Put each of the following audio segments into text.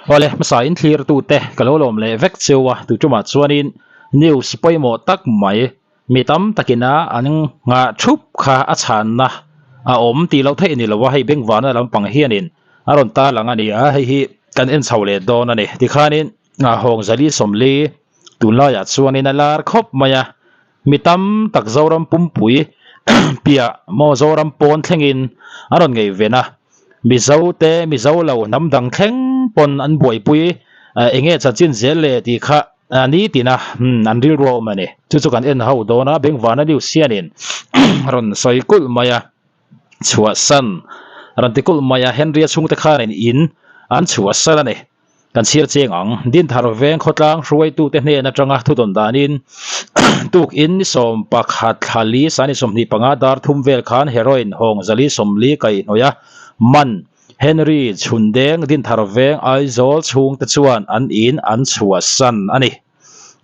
Awle hmasa in thlir tute ka lo lawm leh vek cheu a tu tumah chuanin news pawimawh tak mai mi tam takina an nghah thup kha a chhanna a awm tih loh theih a ni lo a, hei bengvarna lampang hianin a rawn tarlang a ni a, hei hi kan en chho leh dawn a ni. Tikhanin hawng zali sawmli tunlaiah chuanin a lar khawp mai a. Mi tam tak Zoram pumpui piah maw Zoram pawn thlengin an rawn ngaihven a, Mizo te Mizo lo hnam dang thleng pawn an buaipui eng nge chanchin zel le tih kha nitina an rilru a awm a ni. Chu chu kan en ho dawn a, Bengvana News hianin rawn sawi kulh mai a, chhuahsan rawn ti kulh mai a, Henry-a chhungte khanin in an chhuahsan a ni. Kan chhiar cheng ang. Dinthar veng khawtlang hruaitute hnen atanga thudawn danin tukin ni 11 thla li sani 25 dar thum vel khan heroin hawng zali 40 kaihhnawih a man Henry Chhundeng Dinthar veng Aizawl chhungte chuan an in an chhuahsan a ni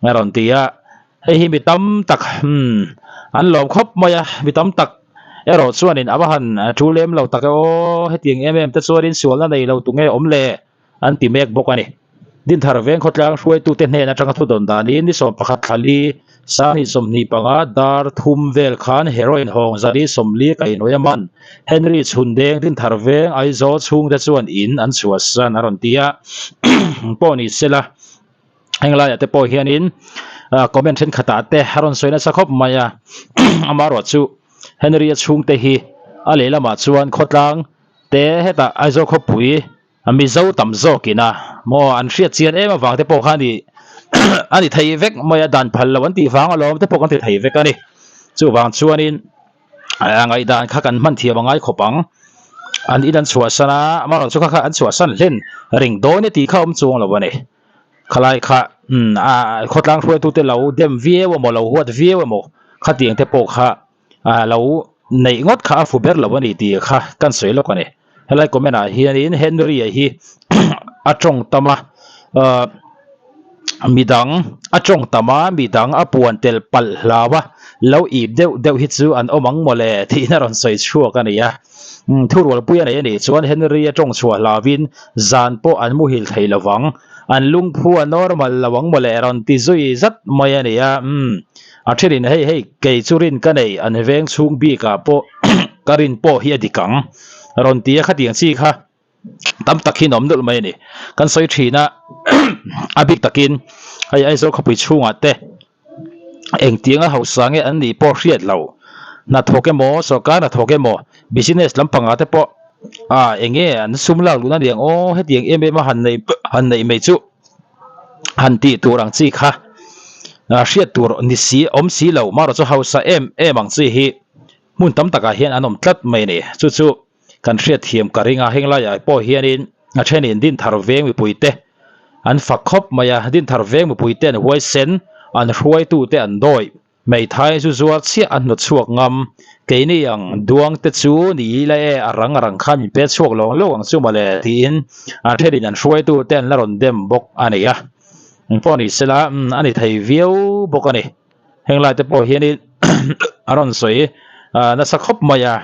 a rawn ti a. Hei hi mi tam tak an lawm khawp mai a, mi tam tak erawh chuanin a va han thu lem lo tak e aw, hetiang em em te chuanin sualna nei lo tunge awm le an ti mek bawk a ni. Dinthar veng khawtlang hruaitute hnen atanga thudawn danin ni 11 thla li sang 25 dar thum vel khan heroin hawng zali 40 kaihhnawih a man Henry Chhundeng Dinthar veng Aizawl chhungte chuan in an chhuahsan a rawn ti a, pawh ni sela. Heng laiah te pawh hianin comment thenkhatah te a rawn sawi nasa khawp mai a, amaherawh chu Henry-a chhungte hi a lehlamah chuan khawtlang te hetah Aizawl khawpui Mizo tam zawkin a maw an hriat chian em avang te pawh kha a ni a ni thei vek mai a, dan phal lo an tih vang alawm te pawh kan ti thei vek a ni. Chuvang chuanin ngaihdan kha kan hman thiam a ngai khawp ang. An in an chhuahsan a, amaherawhchu kha kha an chhuahsan hlen ring dawn e tih kha awm chuang lo a ni. Khalai kha a khawtlang hruaitute lo dem viau emaw lo huat viau emaw khatiang te pawh kha lo neih ngawt kha a fu ber lo a ni tih kha kan sawi lawk a ni. Helai comment ah hianin Henry-a hi a tawng tam a, midang a tawng tam a, midang a puan tel palh hlau a, lo ip deuh deuh hi chu an awm ang mawle tiin a rawn sawi chhuak a ni a. Thurualpui a nei a nih chuan Henry-a tawng chhuah hlauin zan pawh an muhil thei lo vang, an lungphu a normal lo ang mawle rawn ti zui zat mai a ni a. A thenin hei hei kei chu rin ka nei an veng chhung bikah pawh ka rin pawh hi a dik ang rawn ti a khatiang chi kha tam tak hi an awm nulh mai a ni. Kan sawi thin a a bik takin hei Aizawl khawpui chhungah te engtianga hausa nge an nih pawh hriat lo hnathawk emaw sorkar hnathawk emaw business lampangah te pawh ah eng nge an sum lak luhna niang aw hetiang em em a han nei han neih mai chu han tih tur ang chi kha hriat tur ni si awm si lo marawh chu hausa em em ang chi hi hmun tam takah hian an awm tlat mai a ni chu chu kan hriat thiam ka ring a heng laiah pawh hianin a thenin Dinthar veng mipui te an fak khawp mai a Dinthar veng mipui te an huaisen an hruaitu te an dawi Hmeithai chu zuar chiah a hnawt chhuak ngam. Keini ang duang te chu ni ila e, a rang a rang khan min pet chhuak lawng lawk ang chu mawle tiin a thenin an hruaitu te an la rawn dem bawk a ni a. Engpawh ni sela a ni thei viau bawk a ni. Heng lai te pawh hianin a rawn sawi nasa khawp mai a.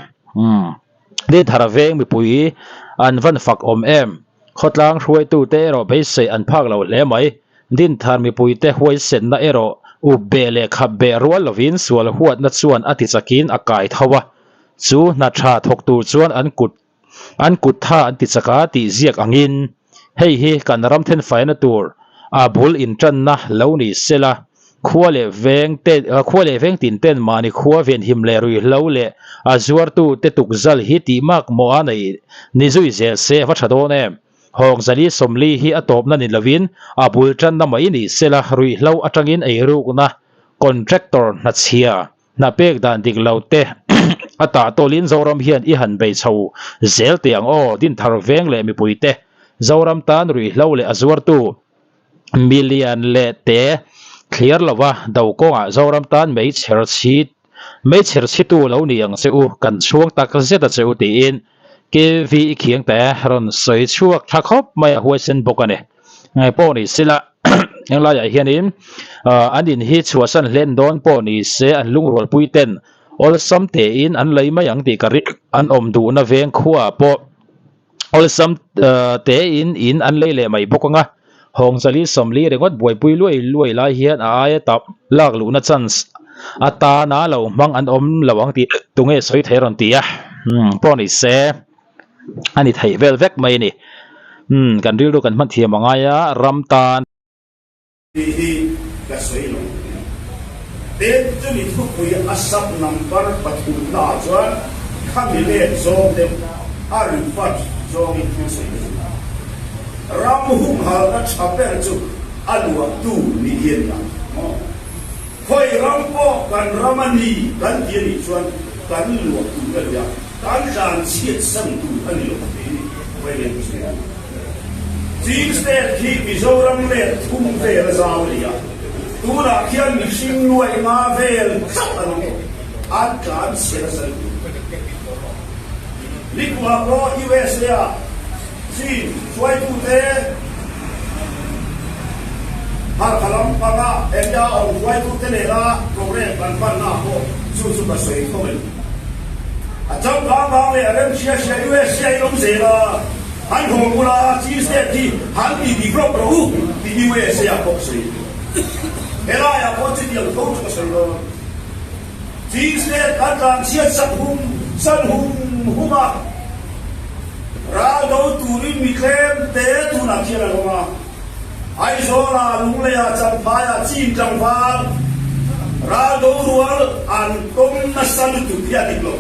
Dinthar veng mipui an van fak awm em? Khawtlang hruaitu te erawh beisei an phak lo hle mai. Dinthar mipuite huaisenna erawh up beh leh khap beh rual lovin sual huatna chuan a tichakin a kai tho a. Chu hna tha thawk tur chuan an kut an kut tha an tichak a tih ziak angin hei hi kan ram thenfaina tur a bul intanna lo ni sela. Khua leh veng te khua leh veng tin ten mahni khua venhim leh ruihhlo leh a zuartu te tukzal hi tih mak maw a nei ni zui zel se a va tha dawn em? Hawng zali 40 hi a tawpna ni lovin a bul tanna mai ni sela ruihhlo atangin eirukna contractor hnachhia hna pek dan dik lo te a tah tawlin Zoram hian i han bei chho zel teh ang aw Dinthar veng leh mipui te Zoram tan ruihhlo leh a zuartu Milian leh te thlir lova do kawngah Zoram tan mei chher chhi mei chher chhitu lo ni ang che u, kan chhuang tak zet a che u tiin KV i khiang te rawn sawi chhuak tha khawp mai a huaisen bawk a ni. Ngai pawh ni sila heng laiah hianin an in hi chhuahsan hlen dawn pawh ni se an lungrualpui ten awlsam tein an lei mai ang tih ka ring an awm duhna veng khuaah pawh. Awlsam tein in an lei leh mai bawk ang a, hawng zali 40 ringawt buaipui luai luai lai hian a aia tap lak luhna chance atana lo hmang an awm lo ang tih tunge sawi thei a rawn ti a, umm pawh ni se a ni theih vel vek mai a ni. Umm kan rilru kan hman thiam a ngai a, ram tan. Tih hi ka sawi lo. Tin, chumi thupui a sub number pathumnaah chuan khami let zawng deuh a reverse zawngin thil sawi ka duh. Ram humhalna tha ber chu a luahtu ni hi a ni ang maw? Khawi ram pawh kan ram a ni kan ti a nih chuan kan luahtu a ni a, kan tlanchhiat san tur a ni lo tih vawiin ka sawi duh. Chin State hi Mizoram let thum vel a zau a ni a, tunah khian mihring nuaih nga vel chauh an awm tawh. An tlan chhe nasa lutuk. Nikua pawh USA ah Chin hruaitute Halkha lam panga area awm hruaitute nena program kan hmanna ah pawh chu chu ka sawi tho a ni. A changkang vang leh a remhria hria USA in awm zel a. Han haw bula Chin State hi han ti develop rawh u tih USA ah pawh ka sawi. Helaiah pawh chutiang tho chu ka sawi dawn. Chin State kan tlan chhiat sak hum san hum hum a, ral do turin mi tlem te tunah khian an awm a. Aizawla, Lungleia, Champhaia, Chin tlangval ral do rual an tawm nasa lutuk hi a dik lo.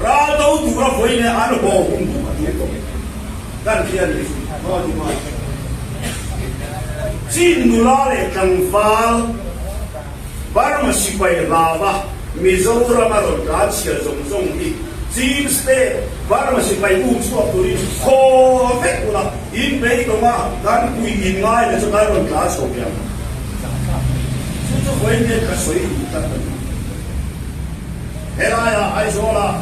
Ral do tura vawi leh an haw hum hum a tum tawh kan hria ni maw ni maw. Chin nula leh tlangval Burma sipai hlava Mizoram a rawn tlan chhiar zawng zawng hi Chin state Burma sipai um chhuak turin haw vek ula in beidawng a kan pui in ngai leh chu kan rawn tlan chho ve ang. Chu chu vawi nge ka sawi duh tlat a ni. Helaiah Aizawlah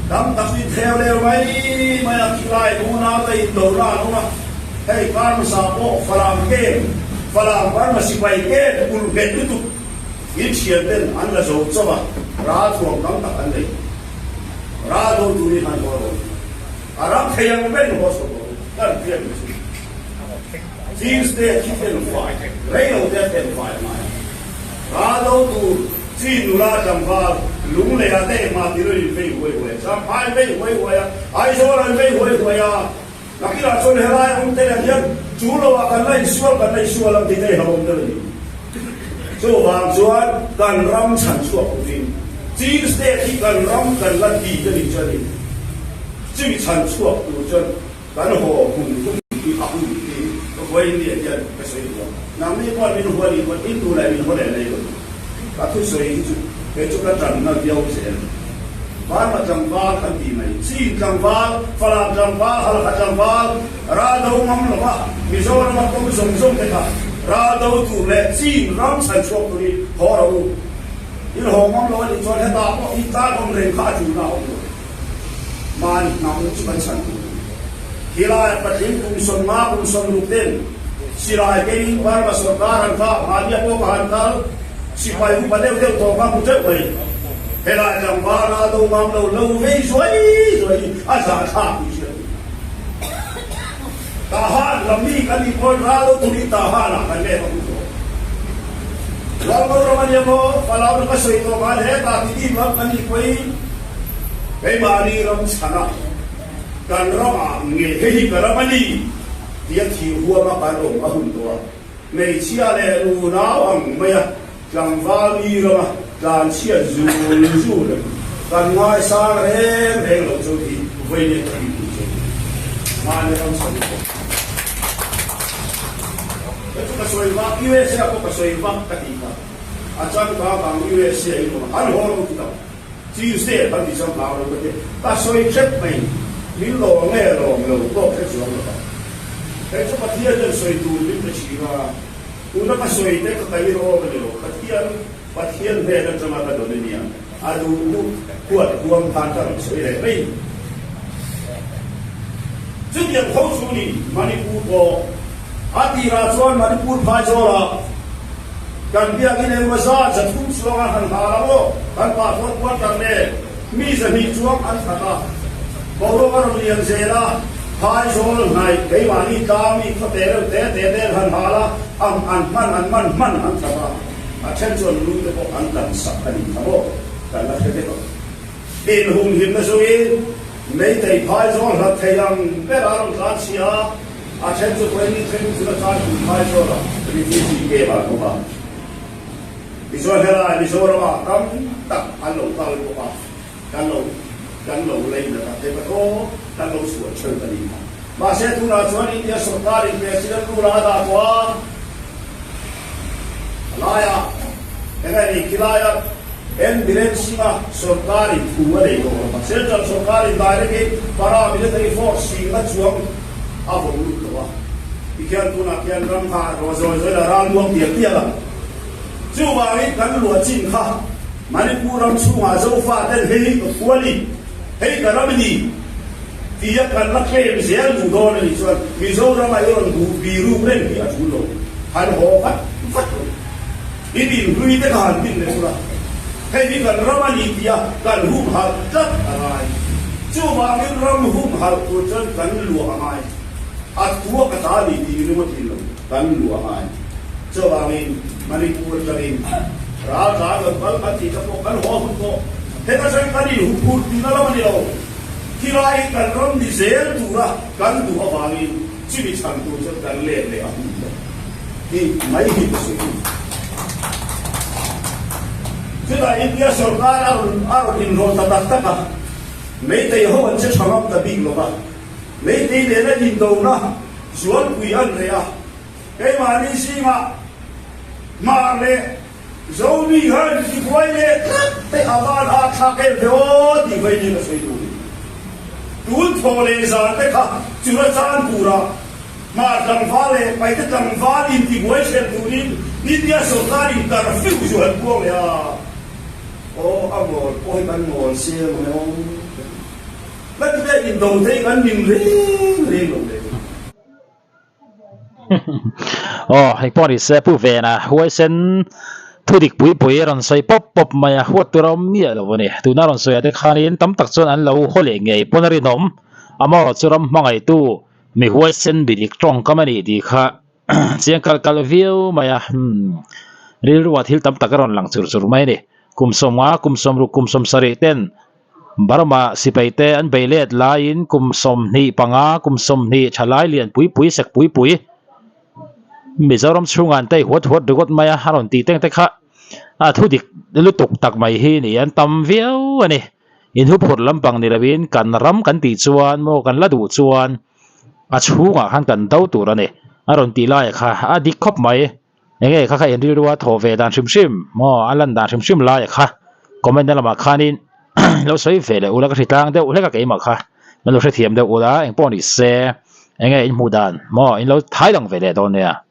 tam tak in theu leu mai mai a, khilai unaute indona an awm a, hei Burma pawh Falam kem, Falam Burma sipai kem ulh nghet lutuk in thian ten an la zo chauh a, ralthuam tam tak an nei. Ral do turin han haw rawh u, a ram thei ang ber in haw chho rawh u, kan hriat ni chu. Chin state hi fel fai, rei lo te a fel fai a ngai a. Ral do tur chi nula tlangval Lungleia te engmah ti lo in vei huai huai a, Champhai an vei huai huai a, Aizawl an vei huai huai a, nakinah chuan helai awm te nen hian chu loah kan la insual kan la insual ang tih te hi hlauhawm deuh a ni. Chuvang chuan kan ram chhan chhuak turin Chin state hi kan ram kan la ti a nih chuanin chumi chhan chhuak tur chuan Kan haw hum hum hi a hun tih ka vawiin ni ah hian ka sawi duh a. Nangni pawh min huan in huan in duh leh min haw leh lei lo. Ka thusawi hi chu kei chu ka tanna viau zel. Burma tlangval kan tih mai, Chin tlangval, Falam tlangval, Halkha tlangval, ral do ngam lo va Mizoram a pawm zawng zawng te kha ral do tur leh Chin ram chhan chhuak turin haw rawh u. In haw ngam lo a nih chuan hetah pawh in tan awm reng kha a tulna a awm lo. Mahni hnam chu kan chhan tur a ni. Khilai patling kum 50 kum 60 ten silai keiin Burma sorkar han kah, mahnia pawh ka han kal, sipai upa deuh deuh tawh kha hmu teuh mai. Helai tlangval ral do ngam lo lo vei zuai zuai hi a zahthlak tih hriat tur. Tahan lam mi kan nih pawn ral do turin Tahan ah kan lek a hmu tawh. Lalngoram a nia maw, Falam lam a sawi tawh khan hetah Tidim lam kan nih pawhin, Keimahni ram chhana kan ramah nge hei hi ka ram a ni tia thih huama kan awm a hun tawh a, hmeichhia leh nunau ang maia tlangval mi rama tlanchhia zul zul kan ngaisang reng reng lo chu hi vawiin ka tih tur chu mahni ram chhan tawh. Ka chu ka sawi vak, USA pawh ka sawi vak ka tih kha a changkang vang USA in awm a, an haw lo ti tak. Tuesday kan ti chuan hlau lo ka ti. Ka sawi hrep mai, min lawm nge lawm lo pawh hre chuang lo va. Hei chu Pathian hian sawi tur min pe thin a, tuna ka sawi te ka kaih rawm a ni lo. Pathian, Pathian hnen atanga ka dawn a nia, a duh duh huat huam khan ka rawn sawi leh mai. Chutiang tho chu ni Manipur pawh a tirah chuan Manipur phaizawlah Kan biakin engmaw zat 300 chuang a han hal ang aw, kan pah chuan quarter nen mi 200 chuang an that a, boruak a rawn lian zel a. Phaizawl hnaih keimahni tlangmi khawte reuh te te te an han hal a, ang an hman an man hman an that a, a then chuan lu te pawh an tan sak a nih kha maw kan la hre vek ang. Inhumhimna zuiin Meitei Phaizawl hlat thei ang ber a rawn tlan chhia a, a then chu Vaini then chu la tlan tum Phaizawla refugee camp ah an awm a. Tichuan helai Mizoramah tam tak an lo kal bawk a. Kan lo kan lo lei nat a, hei pathaw kan lo chhuah theuh a ni kha. Mahse tunah chuan India sawrkarin President rule a dah tawh a, a laiah eng a ni khilaia N Biren Singh-a sawrkarin thu a nei tawh lo va, Central sawrkarin direct-in para military force singna chuang a vawm lut tawh a. Tikhian tunah khian ram kha raw zawi zawi la ral muang tial tial a. Chuvangin kan luah chin kha Manipur ram chhungah Zofa ten hei hi ka khua ni, hei ka ram i ni tia kan la claim zel duh dawn a nih chuan Mizoram ah i rawn duh biruk reng hi a tul lo, han haw vat vat lo. I dinhlui te kha han din leh ula, hei hi kan ram a ni tia kan humhalh tlat a ngai. Chuvangin ram humhalh tur chuan kan luah a ngai. A thua ka ta ni tih ringawt hi lo, kan luah a ngai. Chuvangin Manipur atangin raltlan rawn kal kan tih te pawh kan haw hun pawh heta chuan kan inhuphurh tihna lam a ni lo. Khilai kan ram ni zel tura kan duh avangin chumi chhan tur chuan kan let leh a hun tawh tih mai hi ka sawi duh. Chutah India sorkar a rawn a rawn inrawlh ta tak tak a, Meitei ho an che tha ngam ta bik lo va, Meitei nena indona zualpui an reh a, Keimahni zingah Hmar leh Zomi khan tibuai leh tlat te a van a thlak em ve aw tih mai ni ka sawi duh ni. Tun thaw leh zan te kha chura chan turah Hmar tlangval leh Paite tlangval intibuai hrel turin India sawrkarin curfew chu han puang leh a. Aw a mawl pawh hi kan mawl se maw he aw. La ti ve indo thei kan ning reng reng lo le. Aw hei pawh ni se pu Vena huaisen thudik pui pui a rawn sawi pawp pawp mai a huat tur a awm miah lo a ni. Tuna rawn sawi ah te khanin tam tak chuan an lo haw leh ngei pawn a rinawm. Amaherawh chu ram hmangaihtu mi huaisen mi dik tawngkam a nih tih kha chiang kalh kalh viau mai a umm rilruah thil tam tak a rawn lang chur chur mai a ni. Kum 50, kum 60, kum 70 ten Burma sipai te an bei let laiin kum 25, kum 20 thalai lian pui pui sek pui pui Mizoram chhungah an tei huat huat ringawt mai a, a rawn tih teng te kha a thu dik lutuk tak mai hi ni an tam viau a ni. Inhuphurh lampang ni loin kan ram kan tih chuan maw kan la duh chuan a chhungah khan kan do tur a ni a rawn tih laiah kha a dik khawp mai. Enge kha kha en rilru a thawh ve dan hrim hrim maw a lan dan hrim hrim lai kha comment na lamah khanin lo sawi ve leh ula ka hritlang deuh hlek a keimah kha min lo hrethiam deuh ula engpawh ni se enge in hmuh dan maw in lo thai lang ve leh dawn nia.